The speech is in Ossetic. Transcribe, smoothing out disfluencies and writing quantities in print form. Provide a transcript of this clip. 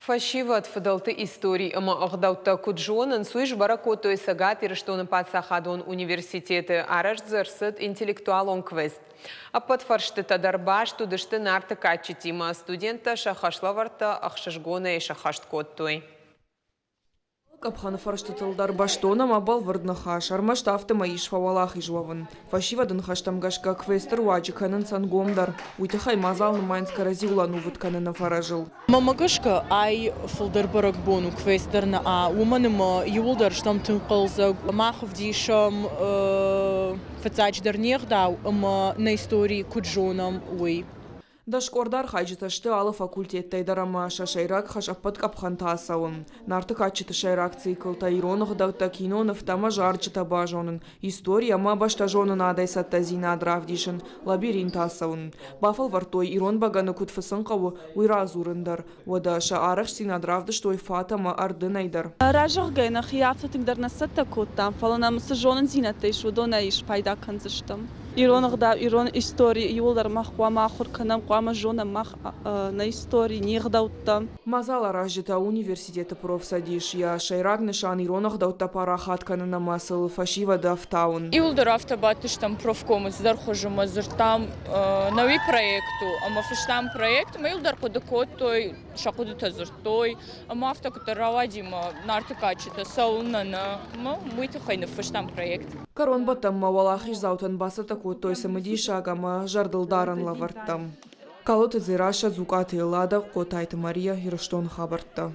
Фӕсивӕд фыдӕлты истори ӕмӕ ӕгъдӕуттӕ куыд зонынц, уый сбӕрӕг кодтой Цӕгат Ирыстоны паддзахадон университеты. Арӕзт дзы ӕрцыд интеллектуалон квест. Ӕппӕт фӕрстытӕ дӕр баст уыдысты Нарты кадджытимӕ. Студенттӕ сӕ хӕслӕвӕрдтӕ ӕхсызгонӕй сӕххӕст кодтой. Къӕпхӕны фӕрстытыл дӕр бӕстон ӕмӕ бӕлвырд ныхас, ӕрмӕст афтӕмӕй ис фӕуӕлахиз уӕвын. Фӕсивӕды ныхӕстӕм гӕсгӕ квесты руаджы кӕнынц ӕнгомдӕр. Уый тыххӕй мадзал нымайынц кӕрӕдзиуыл ӕнувыд кӕныны фӕрӕзыл. Мӕнмӕ гӕсгӕ, ай фылдӕр бӕрӕгбон у квест дӕр нӕ, уымӕн ӕмӕ иууылдӕр стӕм тынг хъӕлдзӕг. Мах ӕвдисӕм фыццаджыдӕр не гъдау ӕмӕ нӕ истори куыд зонӕм, уый. Дӕскъорды архайджытӕ сты алы факультеттӕй дӕр ӕмӕ сӕ сӕйраг хӕс ӕппӕт къӕпхӕнты ацӕуын. Нарты кадджыты сӕйраг циклтӕ, ирон ӕгъдӕуттӕ, кинонывтӕ ӕмӕ зарджытӕ базонын, истори ӕмӕ бӕстӕзонынадӕй цӕттӕдзинад равдисын, лабиринт ацӕуын. Бафӕлвӕрдтой, ирон бӕгӕны куыд фыцын хъӕуы, уый радзурын дӕр. Уӕдӕ сӕ арӕхстдзинад равдыстой фат ӕмӕ ӕрдынӕй дӕр. Разӕгъгӕ нӕхи афтӕ тынгдӕр нӕ цӕттӕ кодтам, фӕлӕ нӕм цы зонындзинӕдтӕ ис, уыдонӕй спайда кӕндзыстӕм. Ирон ӕгъдау, ирон истори иууылдӕр мах хъуамӕ ахуыр кӕнӕм, хъуамӕ зонӕм мах нӕ истори, не гъдӕуттӕ. Мадзал аразджытӕ университеты профцӕдис йӕ сӕйраг нысан ирон ӕгъдӕуттӕ парахат кӕнын ӕмӕ сыл фӕсивӕды ӕфтауын. Иууылдӕр афтӕ бадтыстӕм профкомы цыдӕр хуызы ӕмӕ дзырдтам науи проект у ӕмӕ фыстам проект ӕмӕ иууылдӕр хъуыды кодтой, сӕ хъуыдытӕ дзырдтой ӕмӕ афтӕ куыддӕр рауади ӕмӕ Нарты кадджытӕ цӕуылнӕ нӕ ӕмӕ уый тыххӕй ныффыстам проект. Кӕронбӕттӕнмӕ уӕлахиздзаутӕн бацӕттӕ кодтой цымыдисаг ӕмӕ зӕрдылдарӕн лӕвӕрттӕ. Калоты Дзерассӕ, Дзукъаты Эллада, Хъотайты Мария, Ирыстоны хабӕрттӕ.